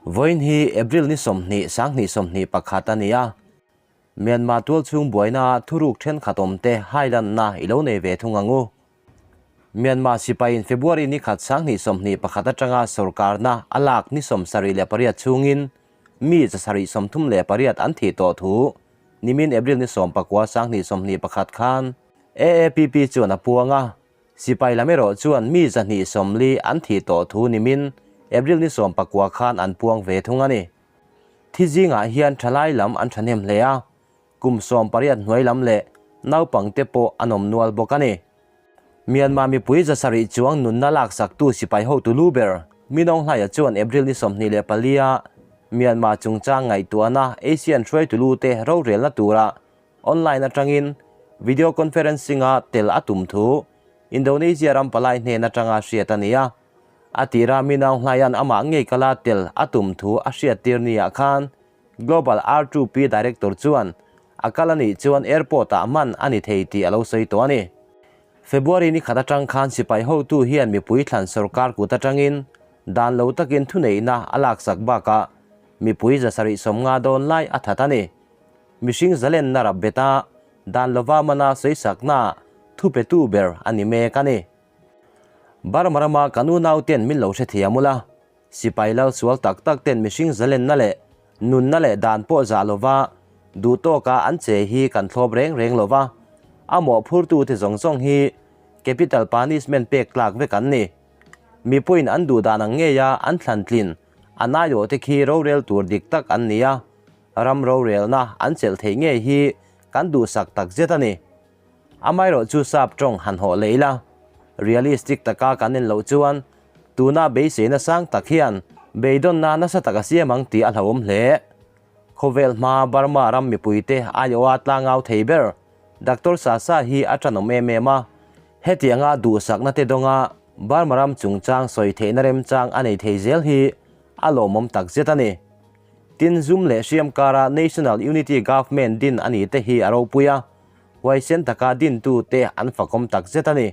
Vawiin hi April ni 20, 2021 a ni a. Myanmar tualchhung buaina thuruk thenkhat awmte hailanna i lo nei ve thung ang u. Myanmar sipaiin February ni khat 2021 atanga sorkarna a lak ni 78 chhungin mi 738 an thih tawh thu nimin April ni 19, 2021 khan AAPP chuan a puang a. Sipai lam erawh chuan mi 240 an thih tawh thu nimin April ni 19 khan an puang ve thung a ni. Thi zingah hian thalai lam an thahnem hle a, kum 18 hnuai lam leh naupangte pawh an awm nual bawk a ni. Myanmar mipui 700 chuang nunna laksaktu sipai hotu lu ber Min Aung Hlaia chuan April ni 24 a Myanmar chungchang ngaihtuahna ASEAN hruaitu lute rorelna tura Online atangin video conferencing-a tel a tum thu Indonesia ram palai hnen atanga hriat a ni a. A tira Min Aung Hlaing amah ngei kala tel a tum thu a hriattir niah khan Global R2P Director chuan a kal a nih chuan airport-ah man a ni thei tih a lo sawi tawh a ni. February ni khat atang khan sipai hotu hian mipui thlan sorkar kut atangin dan lo takin thuneihna a laksak bakah mipui 750 dawn lai a that a ni. Mihring zalenna rap bet a, dan lova mana sawisakna thupetu ber a ni mek a ni. Burma rama kan unau ten min lo hrethiam ula, sipai lal sual tak tak ten mihring zalenna leh nunna leh dan pawh zah lova duh tawka an che hi kan thlawp reng reng lova, a mawhphurtu te zawng zawng hi capital punishment pek tlak vek an ni. Mipuiin an duh dan ang ngeia an thlan tlin a naiawh te khi rorel tur dik tak an ni a. Ram rorelna an chelh theih ngei hi kan duhsak tak zet a ni. Amaherawh chu sap tawng han hawh leh ila, realistic taka kan en loh chuan tuna beiseina sang tak hian beidawnna nasa tak a siam ang tih a hlauhawm hle. Khawvel hma Burma ram mipuite aiawha tlangau thei ber Doctor Sasa hi a tanawm em em a, hetianga duhsakna te dawnga Burma ram chungchang sawi theihna remchang a nei thei zel hi a lawmawm tak zet a ni. Tin, zum leh hriam kara National Unity Government din a ni te hi a ropui a, huaisen taka dintu te an fakawm tak zet a ni.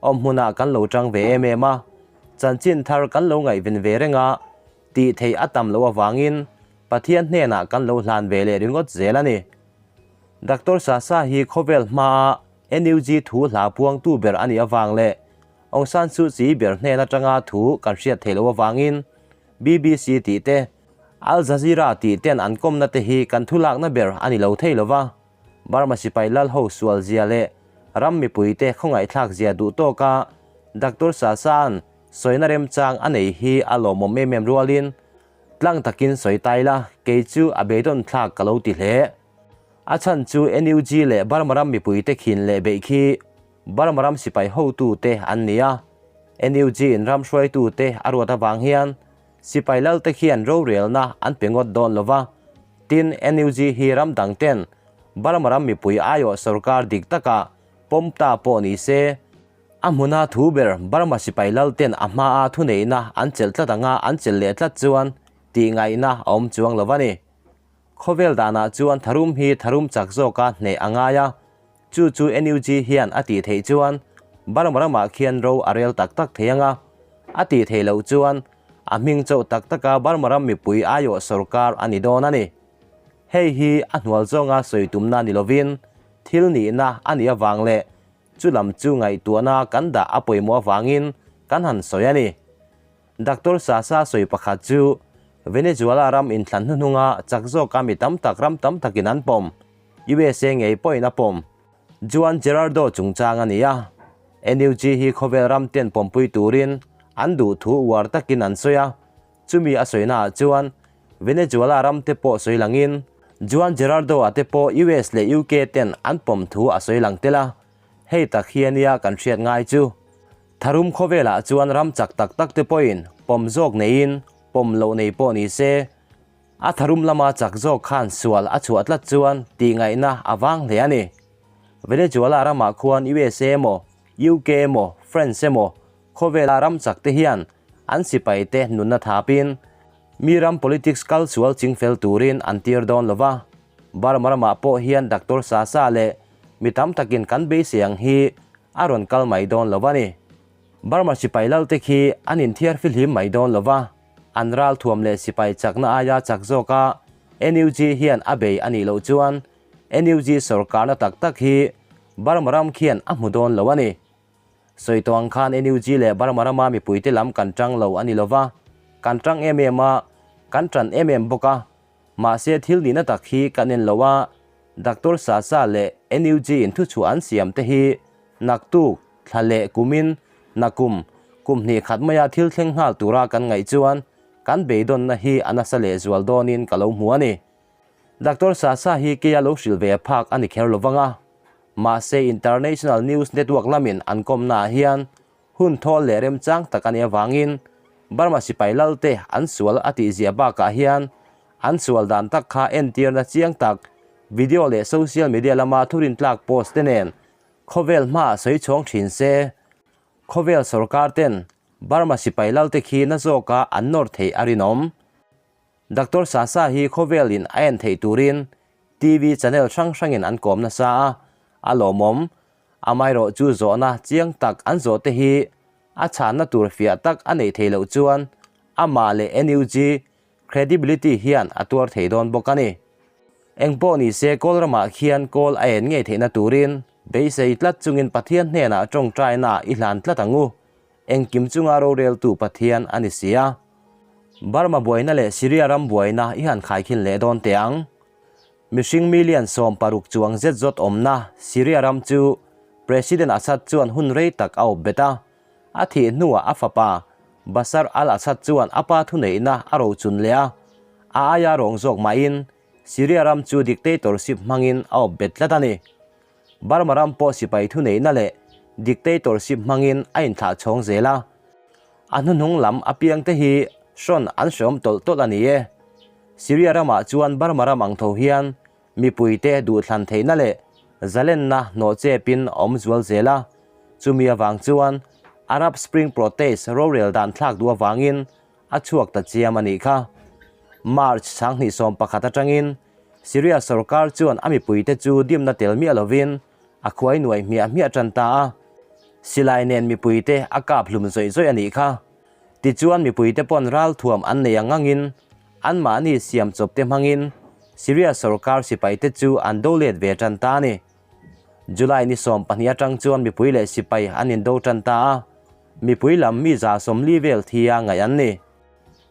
Awm hmunah kan lo tang ve em em a, chanchin thar kan lo ngaihven ve reng a, tih theih a tam loh avangin Pathian hnenah kan lo hlan ve leh ringawt zel a ni. Doctor Sasa hi khawvel hmaa NUG thu hla puangtu ber a nih avang leh Aung San Suu Kyi ber hnen atanga thu kan hriat theih loh avangin BBC tih te, Al Jazeera tih ten an kawmna te hi kan thulakna ber a ni lo thei lo va, Burma sipai lal ho sual zia leh ram mipuite khawngaihthlak zia duh tawka Doctor Sasa'n sawina remchang a nei hi a lawmawm em em rualin tlang takin sawi tai la, kei chu a beidawn thlak ka lo ti hle. A chhan chu NUG leh Burma ram mipuite khin leh beih khi Burma ram sipai hotute an ni a, NUG in ram hruaitute a ruat avang hian sipai lalte khian rorelna an pe ngawt dawn lo va, tin NUG hi ram dang ten Burma ram mipui aiawh sorkar dik taka pawm ta pawh ni se, a hmuna thu ber Burma sipai lalten a hmaa thuneihna an chelh tlat anga an chelh leh tlat chuan tih ngaihna a awm chuang lo a ni. Khawvel danah chuan tharum hi tharum chak zawka hneh a ngai a, chu chu NUG hian a tih theih chuan Burma ramah khian ro a rel tak tak thei ang a, a tih theih loh chuan a hming chauh tak taka Burma ram mipui aiawh sorkar a ni dawn a ni. Hei hi a hnual zawnga sawi tumna ni lovin thil nihna a nih avang leh chu lam chu ngaihtuahna kan dah a pawimawh avangin kan han sawi a ni. Doctor Sasa sawi pakhat chu Venezuela ram inthlan hnuhnunga chak zawka mi tam tak ram tam takin an pawm, USA ngei pawhin a pawm. Juan Gerardo chungchang a ni a, NUG hi khawvel ram ten pawmpui turin an duh thu uar takin an sawi a, chumi a sawinaah chuan Venezuela ram te pawh sawi langin Juan Gerardo-a te pawh US leh UK ten an pawm thu a sawi lang tel a, hei tak hi a nia kan hriat ngai chu. Tharum khawvelah chuan ram chak tak tak te pawhin pawm zawk neiin pawm loh nei pawh ni se, a tharum lama chak zawk khan sual a chhuah tlat chuan tihngaihna a vang hle a ni. Venezuela ramah khuan USA emaw, UK emaw, France emaw khawvela ram chak te hian an sipai te nunna thapin mi ram politics kal sual chingfel turin an tir dawn lo va. Burma ramah pawh hian Doctor Sasa leh mi tam takin kan beisei ang hi a rawn kal mai dawn lo a ni. Burma sipai lalte khi an inthiar fihlim mai dawn lo va, An ralthuam leh sipai chakna aia chak zawka NUG hian a bei a nih loh chuan NUG sawrkarna tak tak hi Burma ram khian a hmu dawn lo a ni. Sawi tawh ang khan NUG leh Burma rama mipuite lam kan tang lo a ni lova, kan tang em em a, kan tan em em bawk a. Mahse thil nihna tak hi kan en lo a, Doctor Sasa leh NUG in thuchhuah an siam te hi naktuk, thla leh kumin, nakum, kum hnih khat maia thil thleng nghal tura kan ngaih chuan kan beidawnna hi a nasa lehzual dawnin ka lo hmu a ni. Doctor Sasa hi keia lo hrilh ve phak a ni kher lo vang a, mahse International News Network lamin an kawmnaah hian hun thawl leh remchang tak a nih avangin Burma sipai lalte an sual a tihziah bakah hian an sual dan tak kha entirna chiang tak video leh social media lama thurintlak post te nen khawvel hmaah sawi chhawng thin se. Khawvel sorkar ten Burma sipai lalte khi na zawka an nawr theih a rinawm. Doctor Sasa hi khawvelin a en theih turin TV channel hrang hrangin an kawm nasa a, a lawmawm. Amaherawh chu zawhna chiang tak an zawh te hi a chhanna tur fiah tak a neih theih loh chuan amah leh NUG credibility hian a tuar thei dawn bawk a ni. Engpawh ni se kawl ramah khian kawl a en ngei theihna turin beisei tlat chungin Pathian hnenah tawngtaina i hlan tlat ang u. Engkim chunga roreltu Pathian a ni si a. Burma buaina leh Syria ram buaina i han khaikhin leh dawn teh ang. Mihring million 16 chuang zet zawt awmna Syria ram chu President Assad chuan hun rei tak a awp bet a. A thih hnuah a fapa Bashar al-Assad chuan a pa thuneihna a rochun leh a. A aia rawng zawk mahin Syria ram chu dictatorship hmangin a awp bet tlat a ni. Burma ram pawh sipai thuneihna leh dictatorship hmangin a inthlah chhawng zel a. A hnuhnung lam apiangte hi hrawn an hreawm tawlh tawlh a ni e. Syria ramah chuan Burma ram ang tho hian mipuite duhthlan theihna leh zalenna hnawh chepin a awm zual zel a. Chumi avang chuan Arab Spring protest rorel dan thlak duh avangin a chhuak ta chiam a nih kha. March 2011 atangin Syria sorkar chuan a mipuite chu dimna tel miah lovin a khuai nuai hmiah hmiah tan ta a, silai nen mipuite a kap hlum zawih zawih a nih kha. Tichuan mipuite pawn ralthuam an nei ang angin anmahni siam chawpte hmangin Syria sorkar sipaite chu an do let ve tan ta a ni. July ni 12 atang chuan mipui leh sipai an indo tan ta a, mipui lam mi 40 vel thi a ngaih an ni.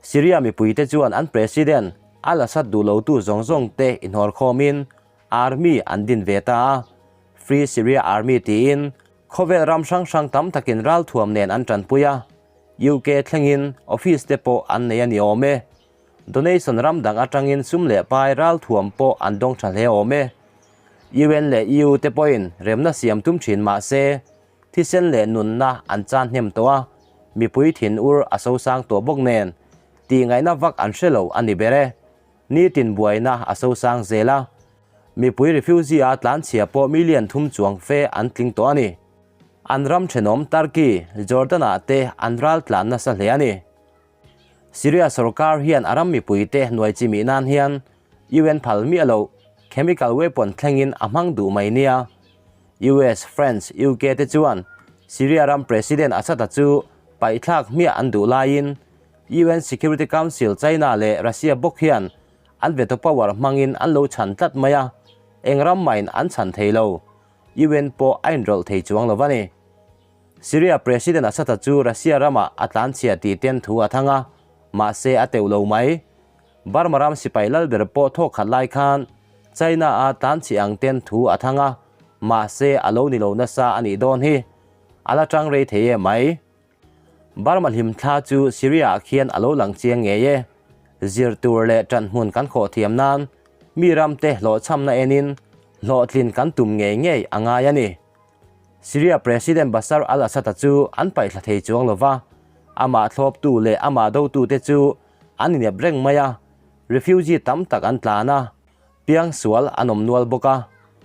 Syria mipuite chuan an President Al-Assad duh lotu zawng zawngte inhawr khawmin Army an din ve ta a, Free Syria Army tiin khawvel ram hrang hrang tam takin ralthuam nen an tanpui a, UK thlengin office te pawh an nei a ni awm e. Donation ram dang atangin sum leh pai ralthuam pawh an dawng tha hle awm e. UN leh EU te pawhin remna siam tum thin mah se, thisen leh nunna an chan hnem tawh a, mipui thin ur a sosang tawh bawk nen tih ngaihna vak an hre lo a ni ber e. Nitin buaina a sosang zel a, mipui refugee a tlanchhia pawh million thum chuang fe an tling tawh a ni. An ram thenawm Turkey, Jordan ah te an ral tlan nasa hle a ni. Syria sorkar hian a ram mipuite hnuai chi mih nan hian UN phal miah loh chemical weapon thlengin a hmang duh mai nia. US, France, UK te chuan Syria ram President Assad-a chu paihthlak hmiah an duh laiin UN Security Council China leh Russia bawk hian an veto power hmangin an lo chhan tlat mai a, eng ram mahin an chhan thei lo. UN pawh a inrawlh thei chuang lo a ni. Syria President Assad-a chu Russia ramah a tlanchhia tih ten thu a thang a, mahse a teuh lo mai. Burma ram sipai lal ber pawh thawk khat lai khan China-a tlanchhia ang ten thu a thang a, mahse a lo ni lo nasa a nih dawn hi. A la tang rei thei e mai. Burma hlimthla chu Syria-ah khian a lo lang chiang ngei e. Zir tur leh ṭanhmun kan khawh thiam nan mi ramte hlawhchhamna enin hlawhtlin kan tum ngei ngei a ngai a ni. Syria President Bashar al-Assad-a chu an paihthla thei chuang lo va, amah thlawptu leh amah dotute chu an inep reng mai a, refugee tam tak an tlan a, piangsual an awm nual bawk a,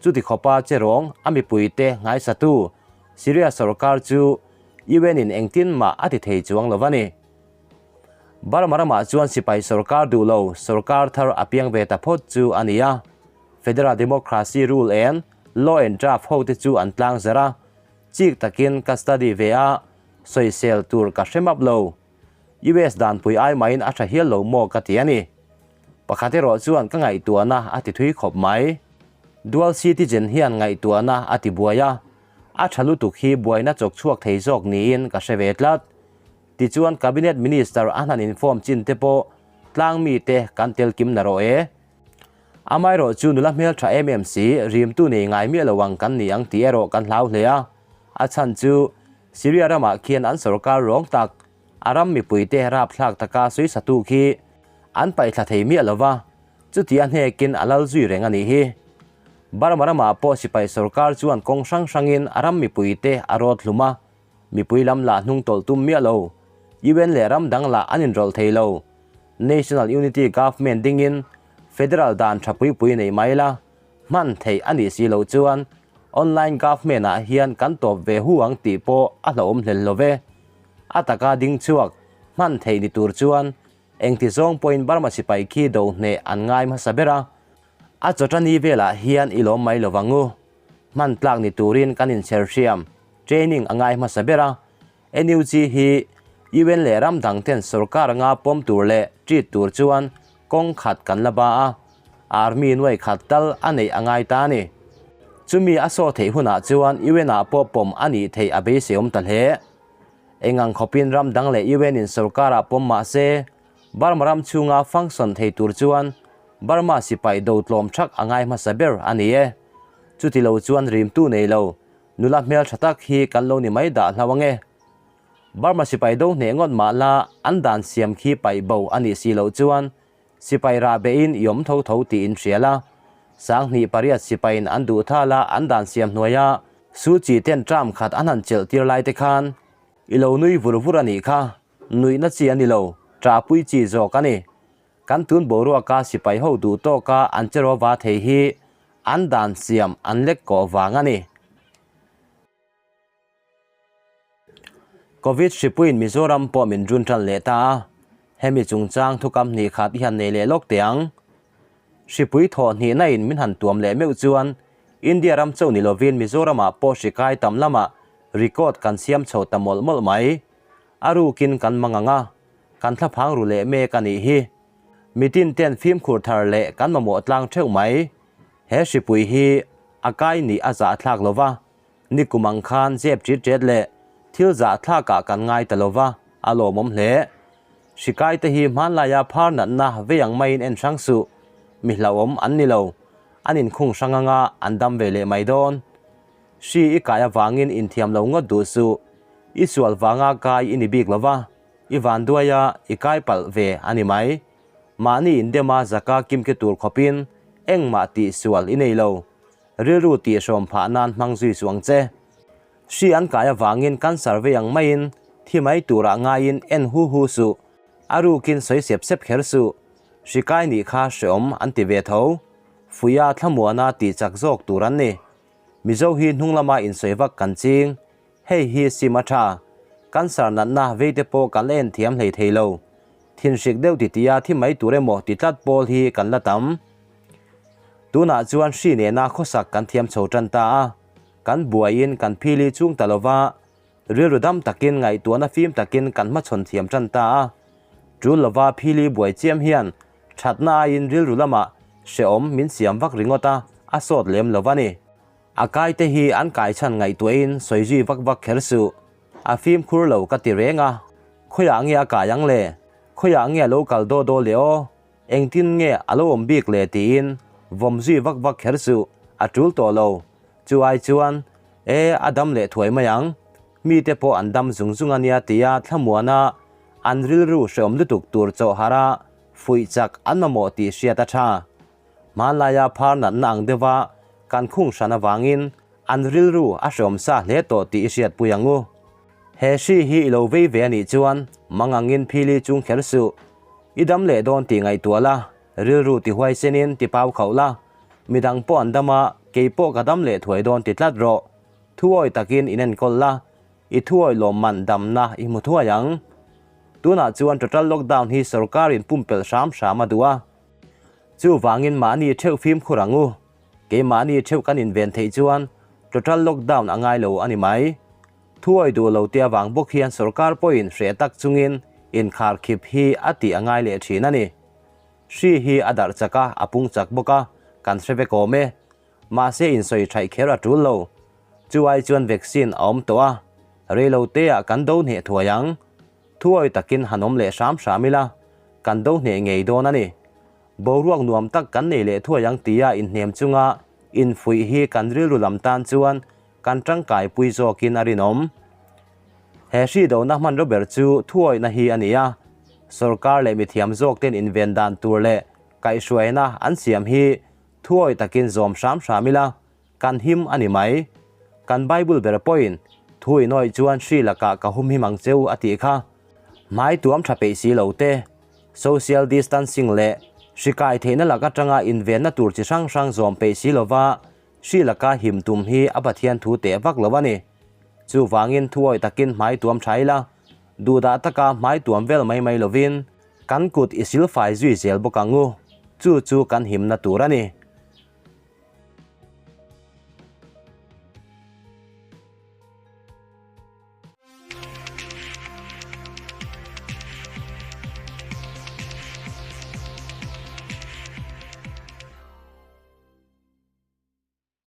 chuti khawpa che rawng a mipuite nghaisatu Syria sorkar chu UN-in engtin mah a ti thei chuang lo va ni. Burma ramah chuan sipai sorkar duh lo sorkar thar a piang ve ta phawt chu a ni a, Federal Democracy Rule and Law and Draft hote chu an tlang zar a, chik takin ka study ve a, sawisel tur ka hre map lo. US danpui ai mahin a tha hial lo maw ka ti a ni. Pakhat erawh chuan ka ngaihtuahna a ti thui khawp mai. Dual citizen hian ngaihtuahna a ti buai a, a tha lutuk hi buaina chawk chhuak thei zawk niin ka hre ve tlat. Tichuan Cabinet Minister a hnan inform chin te pawh tlang mite kan tel kim na rawh e. Amaherawh chu nula hmel tha em em si rimtu nei ngai miah lo ang kan ni ang tih erawh kan hlau hle a, a chhan chu Syria ramah khian an sorkar rawng tak a ram mipuite rapthlak taka sawisatu khi an paihthla thei miah lo va, chuti a hnekin a lal zui reng a nih hi. Burma ramah pawh sipai sorkar chuan kawng hrang hrangin a ram mipuite a rawt hlum a, Mipui lam lah hnung tawlh tum miah lo. UN leh ram dang lah an inrawlh thei lo. National Unity Government dingin Federal dan tha pui pui nei mai la, hman theih a nih si loh chuan Online Government ah hian kan tawp ve hu ang tih pawh a hlauhawm hlel lo ve. A taka ding chhuak hman theih ni tur chuan engti zawng pawhin Burma sipai khi do hneh an ngai hmasa ber a. A chawtani velah hian i lawm mai lo vangu. Hman tlak ni turin kan inchher hriam, training, a ngai hmasa ber a. NUG hi UN leh ram dang ten sorkar anga pawm tur leh treat tur chuan kawng khat kan la ba a, army nuai khat tal a neih a ngai ta a ni. Chumi a saw theih hunah chuan UN ah pawh pawm a nih theih a beiseiawm ta hle. Engang khawpin ram dang leh UN in sorkar ah pawm mah se, Burma ram chhunga function thei tur chuan Burma sipai do tlawm thak a ngai hmasa ber a ni e. Chuti lo chuan rimtu nei lo, nula hmel tha tak hi kan lo ni mai dah hlau ange. Burma sipai do hneh ngawt mah la an dan siam khi paih bo a nih si loh chuan sipai rah behin i awm tho tho tih in hria la. 8008 sipaiin an duh thal a an dan siam hnuaia Suu Kyi ten term khat an han chelh tir lai te khan i lo nui vur vur a nih kha. Nuihna chi a ni lo, ṭahpui chi zawk a ni. Kan tun boruaka sipai ho duh tawka an che rawva thei hi an dan siam an lek kawh vang a ni. Covid hripuiin Mizoram pawh min run ṭan leh ta a, hemi chungchang thukam hnih khat i han nei leh lawk teh ang. Hripui thawh hnihna in min han tuam leh meuh chuan India ram chauh ni lovin Mizoramah pawh hri kai tam lamah record kan siam chho ta mawlh mawlh mai. A rukin kan mang ang a, kan thlaphang ru leh mek a nih hi. Mitin ten fimkhur thar leh kan mamawh tlang theuh mai. He hripui hi a kai nih a zahthlak lo va, nikum ang khan zep ṭit ṭet leh thil zahthlakah kan ngai ta lo va, a lawmawm hle. Hri kai te hi hmanlaia phar natna vei ang maiin en hrang suh, mi hlauhawm an ni lo, an inkhung hrang anga an dam ve leh mai dawn. Hri i kai avangin inthiam lo ngawt duh suh. I sual vanga kai i ni bik lo va, i vanduai a, i kai palh ve a ni mai. Mahni indema zaka kimki tur khawpin engmah tih sual i nei lo. Rilru tihhrawm phah nan hmang zui suh ang che. Hri an kai avangin cancer vei ang maiin thi mai turah ngaiin en hu hu suh. A rukin sawi sep sep kher suh. Hri kai nih kha hreawm an ti ve tho. Fuia thlamuana tih chak zawk tur an ni. Mizo hi hnung lama insawi vak kan ching. Hei hi sim a tha. Cancer natna vei te pawh kan la en thiam hlei thei lo. Thinhrik deuh ti tia thi mai tur emaw ti tlat pawl hi kan la tam. Tunah chuan hri nena khawsak kan thiam chho tan ta a. Kan buaiin kan phili chung ta lova, rilru dam takin ngaihtuahna fim takin kan hmachhawn thiam tan ta a. Tul lova phili buai chiam hian thatna aiin rilru lamah hrehawm min siam vak ringawt a, a sawt lem lo va ni. A kai te hi an kai chhan ngaihtuahin sawi zui vak vak kher suh. A fimkhur lo ka ti reng a, khawiah nge a kai ang le? Khawiah nge a lo kal daw daw le aw? Engtin nge a lo awm bik le tiin vawm zui vak vak kher suh, a tul tawh lo. Chu ai chuan, E, a dam leh thuai mai ang. Mite pawh an dam zung zung a nia tia thlamuana an rilru hreawm lutuk tur chawhharh a fuih chak an mamawh tih hriat a tha. Hmanlaia phar natna ang deuha kan khung hran avangin an rilru a hreawm sa hle tawh tih i hriatpui ang u. He hri hi i lo vei ve a nih chuan mang angin phili chung kher suh. I dam leh dawn tih ngaihtuah la, rilru ti huaisenin ti pau khauh la, midang pawh an dam a, kei pawh ka dam leh thuai dawn ti tlat rawh. Thuawi takin inenkawl la, i thuawi lawmman damna i hmu thuai ang. Tunah chuan total lockdown hi sorkarin pumpelh hram hram a duh a. Chuvangin mahni theuh fimkhur ang u. Keimahni theuh kan inven theih chuan total lockdown a ngai lo a ni mai. Thuawi duh lo te avang bawk hian sorkar pawhin hreh tak chungin Inkharkhip hi a tih a ngai leh thin a ni. Hri hi a darh chak a, a pung chak bawk a, kan hre vek awm e. Mahse insawi thaih kher a tul lo. Chu ai chuan vaccine a awm tawh a, reilo teah kan do hneh thuai ang. Thuawi takin han awm leh hram hram ila, kan do hneh ngei dawn a ni. Boruak nuam tak kan nei leh thuai ang tia inhnem chunga infuih hi kan rilru lam tan chuan kan tangkaipui zawkin a rinawm. He hri dohna hmanraw ber chu thuawihna hi a ni a, sorkar leh mithiam zawkten inven dan tur leh kaihhruaina an siam hi thuawih takin zawm hram hram ila kan him a ni mai. Kan Bible ber pawhin thu inawih chuan hri lakah ka humhim ang cheu a tih kha. Hmai tuam tha peih si lo te, social distancing leh hri kai theihna lak atanga invenna tur chi hrang hrang zawm peih si lova Hri laka him tum hi a Pathian thu teh vak lo a ni. Chuvangin thuawih takin hmai tuam tha ila, duhdah taka hmai tuam vel mai mai lovin kan kut i silfai zui zel bawk ang u. Chu chu kan himna tur a ni.